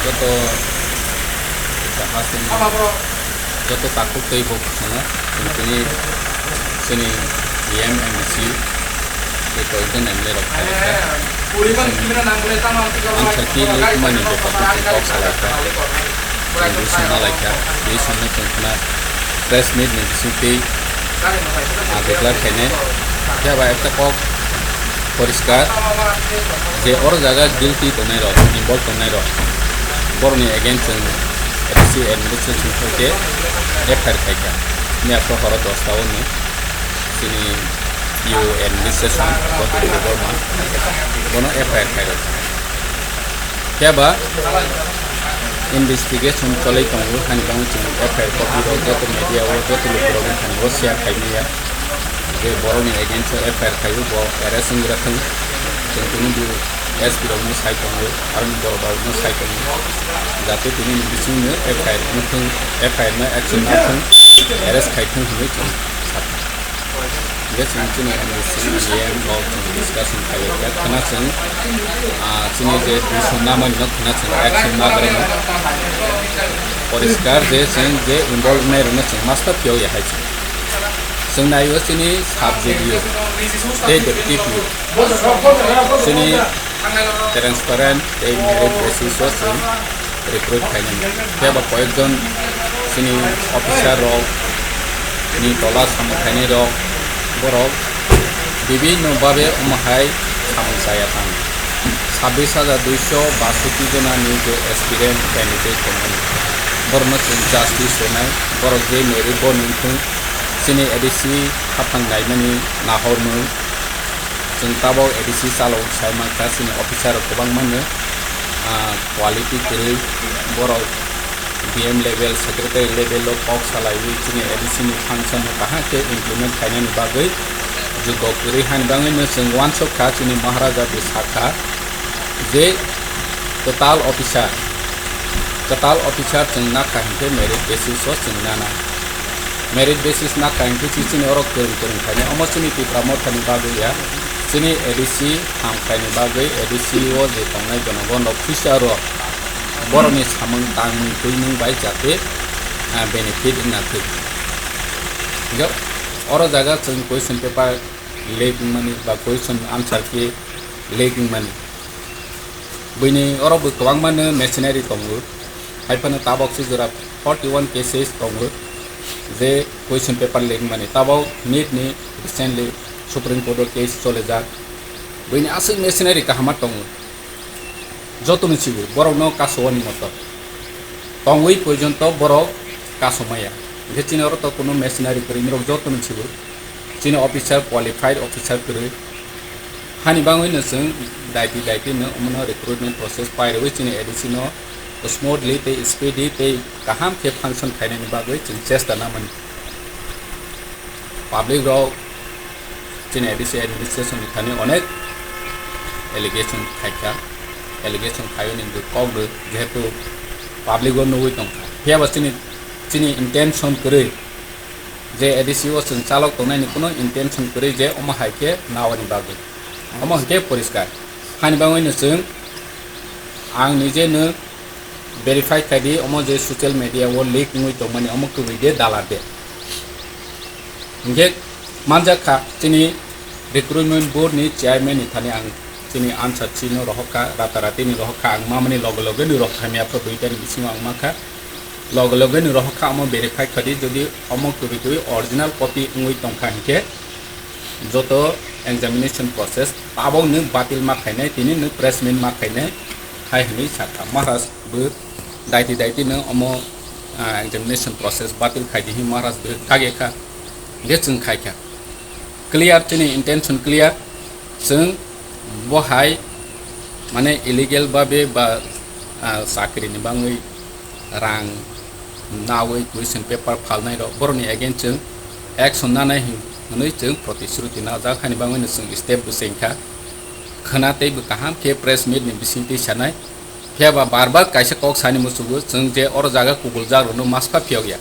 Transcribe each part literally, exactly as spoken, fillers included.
Joto hasteni joto takhuk tei bo kheno chwng tini chini E M M C tei koyekjon M L A rok phai kha. Ang sakhi le mani bepar tong kok salai kha. Tei sonna lai kha. Tei sonna tong khna press meet ni bising tei declare khainai. Phiya ba ekta kok poriskar je oro jaga guilty tongnai rok, involve tongnai rok, borokni against chwng A D C administration thai khe F I R khai kha. Miyapro horo dosta o ni chini P O administration Gautam Debbarma bono F I R khai rok. Phiya ba investigation cholai tongo, hani bangwi chwng F I R copy rok joto media o, joto lukurok wngkha, bo share khai maya. Je borokni against o F I R khaio, bo arrest wngwi rwthwng. Chwng tini bo S P rokno sai tongo, aroni borok rokno sai tongo. Jate tini ni bisingno F I R wngthwng, F I R no action nathwng, arrest khaithwng hwnwi chwng sakha. Hingke chwng chini M D C, E M rok chwng discussion khailai kha. Khwna chwng, ah, chini je dusong namani no khwna chwng action nagrano. Poriskar je chwng je involve nai rokno chwng masta phiyok ya hai chwng. Chwng nai o chini subject yo, tei deputy yo. Chini transparent tei merit basis o chwng recruit khainani. Phiya ba koyekjon chini officer rok ni tola samung khainai rok, borok bibinno babe omo hai samung chaya tang. Sabbish hajar duiso basoti jona ni je aspirant candidate tongmani, borokno chwng justice rwnai, borok je merit bo nungthung, chini A D C khaphang naimani nahormung, chwng tabok A D C chalo sai mankha, chini officer rok kwbangma no, ah, quality kwrwi, borok D M level, secretary level o kok salaiwi chini A D C ni function no kaham khe implement khainani bagwi jugo kwrwi hani bagwi no chwng uansuk kha, chini Maharaja bo sakha je kwtal officer, kwtal officer chwng nakha hinkhe merit basis o chwng nana. Merit basis nakha hinkhe chi chini oro kwrwng kwrwng khainai. Omo chini Tipra Mothani bagwi ya, chini A D C ham khaini bagwi A D C o je tongnai jonogon rok future o borokni samung tangmung twimung bai jate, ah, benefit wngna thwi. Hingke oro jaga chwng question paper leak wngmani ba question answer key leak wngmani. Buini oro bo kwbangma no machinery tongo. Hai phano tabok se jora forty one cases tongo, je question paper leak wngmani. Tabok nit ni recently Supreme Court o case cholijak. Buini aswk machinery kaham ma tongo. Joto ni sigo borok no kaso ani moto. Tongwi porjonto borok kaso maya. Hingke chini oro to kuno machinery kwrwi, norok joto ni sigo. Chini officer, qualified officer kwrwi. Hani bagwi no chwng daiti daiti no omono recruitment process pai rwui chini A D C no smoothly tei speedy tei kaham khe function khainani bagwi chwng chesta namani. Public rok chini A D C administration ni thani onek allegation khaikha, allegation khaiwi ni kok rw, jehetu public o nugwi tongkha. Phiya ba chini, chini intention kwrwi je A D C o chwng chalok tongnai ni kuno intention kwrwi je omo hai khe nawani bagwi. Omo hwnkhe poriskar. Hani bagwi no chwng ang nije no verify khai di, omo je social media o leak wngwi tongmani omo kwrwi de dala de. Hingke manjak kha chini recruitment board ni chairman ni thani ang chini answer chino rohok kha, rata rati ni rohok kha, ang mamani loge loge ni rok khamya pho duita ni bisingo ang mankha. Loge loge ni rohok kha, omo verify khadi, jodi omo kwrwi kwrwi original copy wngwi tongkha hinkhe joto examination process tabok nwng batil ma khainai, tini nwng press meet ma khainai hai hwnwi sakha. Maharaj bo daiti daiti no omo, ah, examination process batil khai di hin Maharaj bo kage kha, hingke chwng khai kha. Clear, chini intention clear, chwng bo hai mane illegal babe ba, ah, chakri ni bangwi rang nawi question paper phalnai rok borokni against chwng action nanai hin-, hwnwi chwng protishruti najak, hani bangwi no chwng step bo chengkha. Khwna tei bo kaham khe press meet ni bisingtwi sanai. Phiya ba bar bar kaisa kok sani muchugo, chwng je oro jaga kubul jak rwno maskha phiyok ya.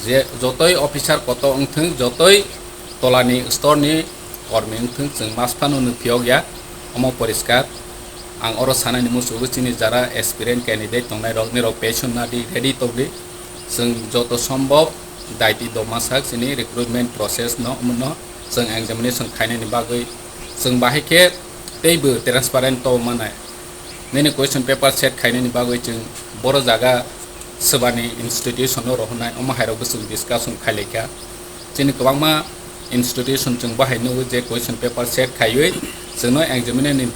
Je jotoi officer koto wngthwng, jotoi tolani store ni kormi wngthwng, chwng masphano no phiyok ya, omo poriskar. Ang oro sanani muchungo chini jara aspirant candidate tongnai rok, nirok patient nadi, ready tongdi. Chwng joto sombhob daiti doma sak chini recruitment process no, omono chwng examination khainani bagwi chwng bahai khe teibo transparent to manai. Nini question paper set khainani bagwi chwng boro jaga swbani institution no rohornai, omo hai rok bo chwng discussion khailaikha. Chini kwbangma institution chwng bahai nugo je question paper set khaiwi chwngno examination ni,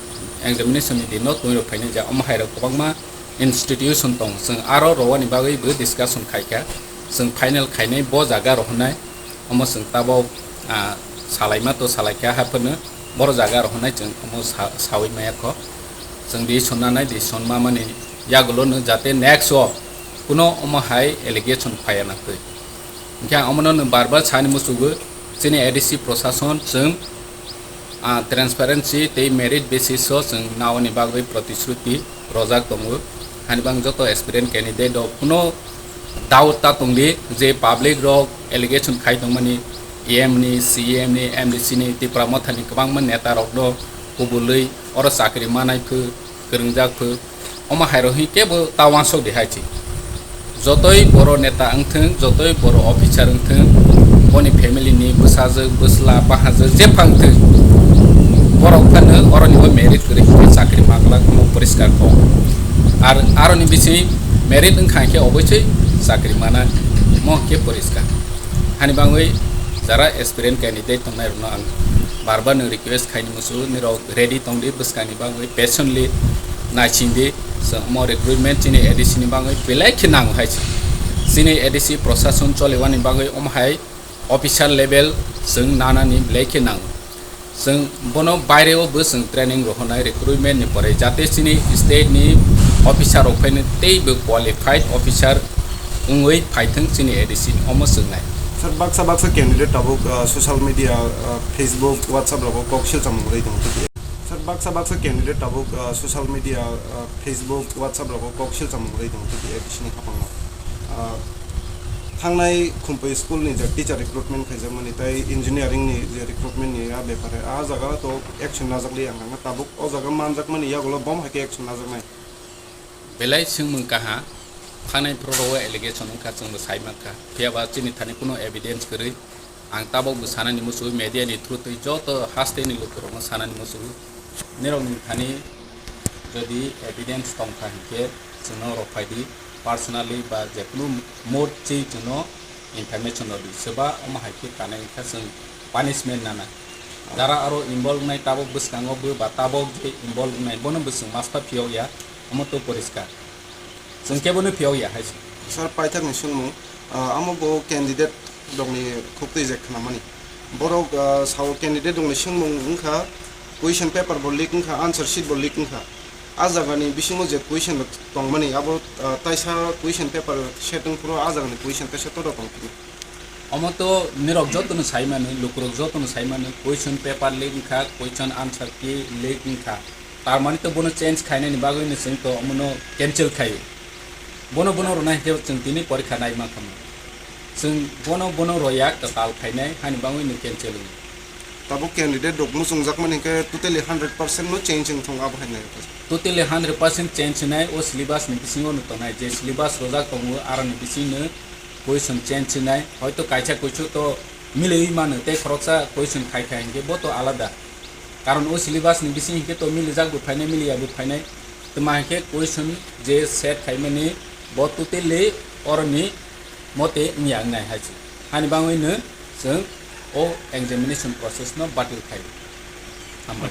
examination ni din no twi rok phainai ja, omo hai rok kwbangma institution tong, chwng aro rowani bagwi bo discussion khaikha, chwng final khainai bo jaga rohornai, omo chwng tabok, ah, salaima to salaikha, haphano boro jaga rohornai chwng omo sa-, sawi maya kho, chwng decision nanai, decision mamani yagulo no jate next o kuno omo hai allegation phaiya nangtwi. Hinkhe ang omono no bar bar sani muchungo, chini A D C prosason chwng, ah, transparency tei merit basis o chwng naoni bagwi protishruti rojak tongo. Hani bang joto aspirant candidate rok kuno doubt ta tongdi je public rok allegation khai tongmani E M ni, C E M ni, M D C ni, Tipra Motha ni kwbangma neta rokno kubulwi oro chakri manai phu, kwrwngjak phu, omo hai rok hinkhe bo ta uansuk di hai chi. Jotoi boro neta wngthwng, jotoi boro officer wngthwng, boni family ni bwsajwk, bwsla, bahajwk jephang wngthwng, borok phano oroni bo merit kwrwi hinkhe chakri manglak, omo poriskar kok. Ar aroni bising merit wngkha hinkhe obosoi chakri mana, omo hinkhe poriskar. Hani bangwi jara aspirant candidate tongnai rokno ang bar bar no request khaini muchungo, nirok ready tongdi bwskangni bagwi, patiently naisingdi. Chwng omo recruitment chini A D C ni bagwi belai khe nango hai se. Chini A D C prosason cholewani bagwi omo hai officer level chwng nanani belai khe nango. Chwng bono baireo bo chwng training rohornai recruitment ni pore, jate chini state ni officer rok phaino teibo qualified officer wngwi phaithwng chini A D C ni, omo chwngnai. Sir, baksa baksa candidate tabuk, uh, social media, uh, Facebook, WhatsApp rogo kok silcham wngwi tongo. Sir, baksa baksa candidate tabuk, uh, social media, uh, Facebook, WhatsApp rogo kok silcham wngwi tongo A D C ni hapang no. Uh, thangnai Khumpui school ni je teacher recruitment khaijakmani tei engineering ni je recruitment ni a bepare a jaga to action najakli ang kha, tabuk o jaga manjakmani yagulo bom hai khe action najaknai. Belai swngmung kaha, thangnai phuru rogo allegation wngkha, chwngbo sai mankha, phiya ba chini thani kuno evidence kwrwi. Ang tabok bo sanani muchungo, media ni through twi joto haste ni lukurokno sanani muchungo, nirokni thani jodi evidence tongkha hinkhe chwngno rwphaidi, personally ba jekunu mode chwi chwngno information rwdi, swba omo hai khe kanai wngkha chwng punishment nana. Jara aro involve wngnai tabok bwskango bo ba tabok je involve wngnai bono bo chwng masta phiyokya, omo to poriskar. Chwng kebono phiyokya hai se. Sir, paithakni swngmung, ah, amo bo candidate rokni khuktwi je khnamani. Borok, ah, sao candidate rokni swngmung wngkha, question paper bo leak wngkha, answer sheet bo leak wngkha. A jagani bisingo je question rok tongmani, abo, ah, taisa question paper set wngphuru a jagani question kaisa toda tongphuru. Omo to nirok jotono sai mano, lukurok jotono sai mano, question paper leak wngkha, question answer key leak wngkha. Tar mani to bono change khainani bagwi no chwng to omono cancel khaio. Bono, bono rwna hinkhe chwng tini porikha nai mankha mo. Chwng bono, bono roya kwtal khainai hani bagwi no cancel wngo. Tabuk candidate rok muchungjakmani hinkhe totally hundred percent no change wng thung abo hai nai. Totally hundred percent change wngnai o syllabus ni bisingo no tongnai, je syllabus rojak tongo aroni bising no question change wngnai, hoito kaisa kuisu to miliwi mano tei khoroksa question khai khai hinkhe bo to alada. Karon o syllabus ni bising hinkhe to milijak bo phainai, miliya bo phainai. Tma hinkhe question je set khaimani bo totally oroni mote wngya wngnai hai se. Hani bagwi no chwng o examination process no batil khai. Hambai.